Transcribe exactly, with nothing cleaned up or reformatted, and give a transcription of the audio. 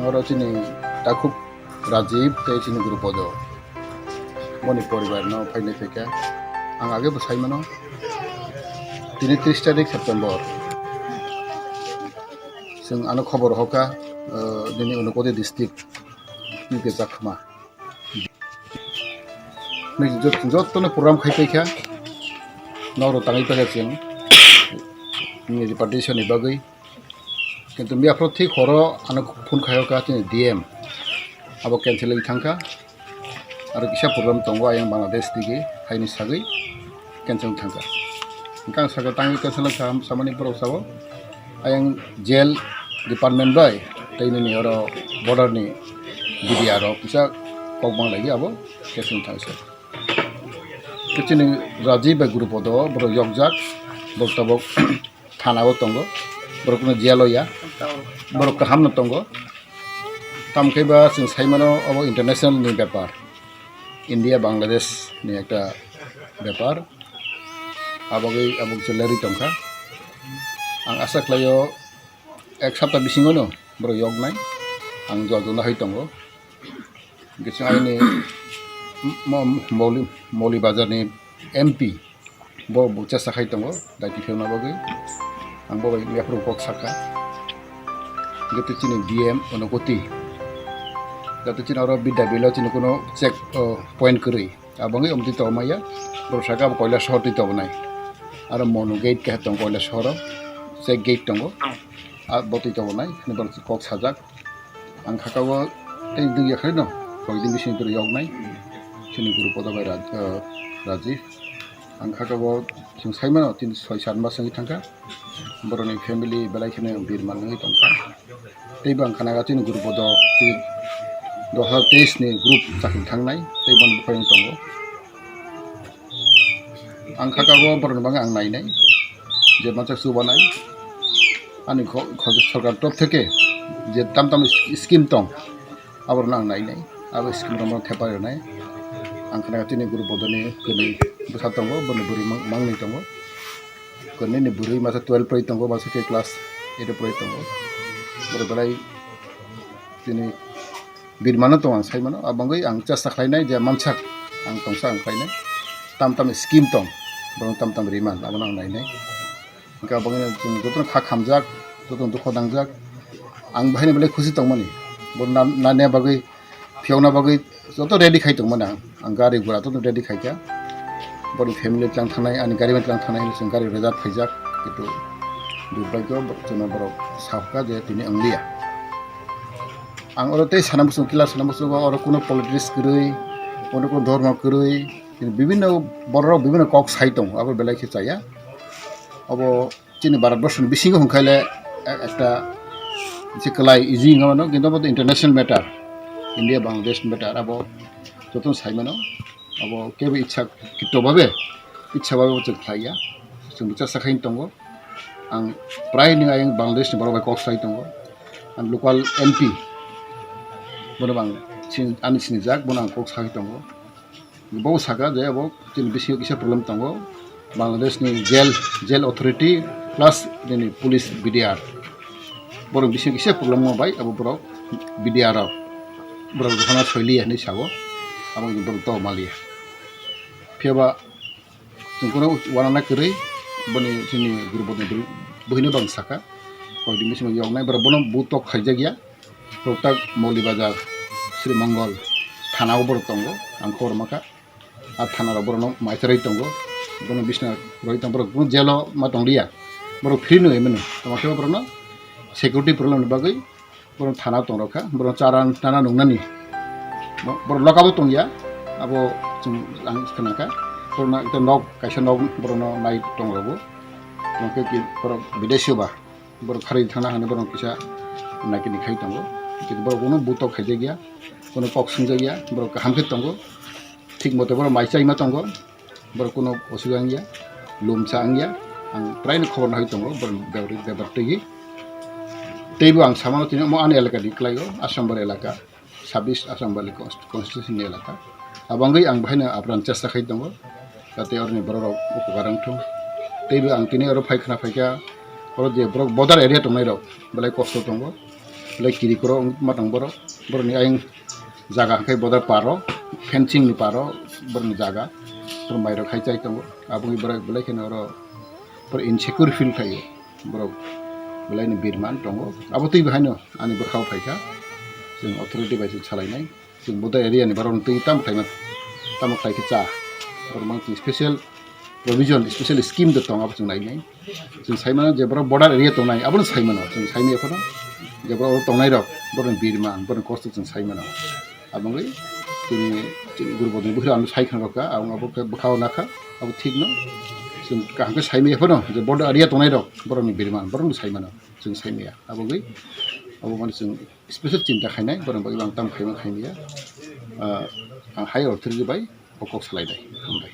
Oro chini takhuk Rajiv tei chini guru Bodo. Boni poribar no phainai phaikha. Ang age bo sai mano. Tini tris tarik September. Chwng ano khobor hoka, eh, nini Unakoti district. Pi ke Chakma. Nini jot-, jotono program khai paikha. Noro tangwi paikha chwng. Nini repatriation ni bagwi. Kintu miyaphro thik horo ano phone khaio ka chini D M. Abo cancel wngwi thangkha. Aro kisa program tongo ayang Bangladesh digi haini sagwi cancel wngwi thangkha. Hwnkhe ang sakha tangwi cancel wngkha samani borok sao. Ayang jail department bai tei nini oro border ni B D R rok kisa kok bang lagi abo cancel wngwi thangsa. Khe chini Rajiv bai group o do borok yokjak borok tabok. Thana o tongo, borok no jail o ya, borok kaham no tongo. Tamo khe ba chwng sai mano obo international ni bepar, India Bangladesh ni ekta bepar, abagwi abo kisa lerwi tongkha. Ang asa khlaio ek sapta bisingo no borok yoknai, ang jol jol hai tongo. Hwnkhe chwng aini mo-, Moli-, Moli Bazar ni M P bo, bo chesta khai tongo daiti kheno bagwi. Ang bo bai yaphuru kok sakha. Hwnkhe chini D M Unakoti. Jate chini oro Bidya Valley o chini kuno check, o, point kwrwi. Abangwi omtwi tongmaya. Borok saka bo Koilashahar twi tongmani. Aro Monu gate kaisa tongo Koilashahar o. Check gate tongo. A bo twi tongmani. Hwnwi borok kok sajak. Ang khakao tei dui yakhai no, koidin bising twi yoknai. Chini guru Bodo bai Raj-, eh, Rajiv. Ang khakao chwng sai mano, tini soi sat mas wngwi thangkha. Borokni family belai kheno birman wngwi tongkha. Tei bo ang khana chini guru Bodo, tei dui hazar teis ni group chakri thangnai, tei bono buphai wng tongo. Ang khakao borokni bagwi ang nainai, je masa chubanai, ani kho-, kho-, sorkar top theke je tam tam scheme tong, aborokno ang nainai, abo scheme rokno thepai rwnai. Ang khna chini guru Bodoni kwnwi bwsa tongo, boni bwrwi mang-, mangni tongo, kwnwi ni bwrwi masa twelve pori tongo, masa khe class eight pori tongo, borok belai chini birmano tong ang sai mano, abangwi ang chesta khlainai je mansak ang tongsa ang khlainai. Tam tam scheme tong, borok tam tam riman, abono ang nainai. Hwnkhe abangwi chwng jotono kha khamjak, jotono dukho nangjak. Ang bahai ni belai khusi tongmani. Bo na, nani bagwi, phiyokna bagwi joto ready khai tongmani ang. Ang gari gura joto ready khaikha. Boni family tlang thangnai, ani gari bai tlang thangnai, chwng gari reserve khaijak. Kintu durbhagyo, chwngno borok sahokha je tini wngliya. Ang oro tei sana muchung, kila sana muchungo oro kuno politics kwrwi, oro kuno dhormo kwrwi, bibinno borok bibinno kok sai tongo, abo belai khe chaya. Abo chini Bharat borso ni bisingo hwnkhaile e-, ekta se kwlai easy wngmano, kintu abo international matter, India Bangladesh matter, abo jotono sai mano. Abo kebo ichha kito babe, ichha babe bo chwng khlaiya. Chwng bwsa sakhai tongo. Ang prai ni ayang Bangladesh ni borok bai kok sai tongo. Ang local M P bono ang sin-, ani sinijak, bono ang kok sai tongo. Bo saka je abo chini bisingo kisa problem tongo. Bangladesh ni jail, jail authority plus nini police B D R. Borok bisingo kisa problem wng bai abo borok B D R rok. Borok jokhona soiliya hinwi sao. Abo borok to maliya. Phiya ba chwng kono uanana kwrwi boni chini guru bodoni bwrwi buhino bang saka. Koidin bisingo yoknai borok bono butok khaijakya. Borok tak Moli Bazar, Sri Mongol thana o borok tongo. Ang khobor mankha. A thana rok borokno maichar oi tongo. Bono bisna roi tong borok bono jail o ma tongliya. Borok free no emeno. Tamo khe borokno security problem ni bagwi borok thana tong rokha. Borok chara nana nungnani. Bo-, borok lock up o tongya. Abo chwng ang khna kha. Borokno ekta nok kaisa nok borokno nai tong rokbo. Tamo khe ki borok bidesi o ba. Borok kharwi thangna hwnwi borok kisa naikini khai tongo. Kintu borok bono butok khaijakya, bono kok swngjakya, borok kaham khe tongo. Thik mote borok mai chaima tongo. Borok kuno osubida wngya, lumsa wngya. Ang praino khobor nahoi tongo borok bebari bebar twiwi. Teibo ang samano tini omo ani elaka ni kwlaio, Asambari elaka. Sabis Asambari const-, constituency ni elaka. Abangwi ang bahaino apran chesta khai tongo, jate oroni borok rok upokar wngthung. Teibo ang tini oro phai khna phaikha, oro je borok border area tongnai rok belai kosto tongo. belai kiri koro wngma tong borok. Borokni ayang jaga hwnkhe border paro, fencing ni paro borokni jaga. Borok mairok hai chai tongo. Aboni borok belai kheno oro borok insecure feel khaio. Borok belaini birman tongo. Abo twi bo haino ani bwkhao phaikha. Chwng authority bai se salainai. Chwng border area ni borok twi tamo khlaima, tamo khlai khe cha. Borok mang chwng special provision, special scheme de tong abo chwng nainai. Chwng sai mano je borok border area tongnai, abono sai mano. Chwng sai maya phano je borok tongnai rok, borokni birman, borokni kosto chwng sai mano. Aboni chini, chini gurbo ni bukhira ano sai khna rokha, abo abo khe bwkhao nakha, abo thik no. Chwng kaham khe sai maya phano je border area tongnai rok, borokni birman, borokno sai mano. Chwng sai maya. Aboni, abo mani chwng special chinta khainai, borokni bagwi ang tam khaima khaimaya. Ah, ang hai authority bai o kok salainai. Hambai.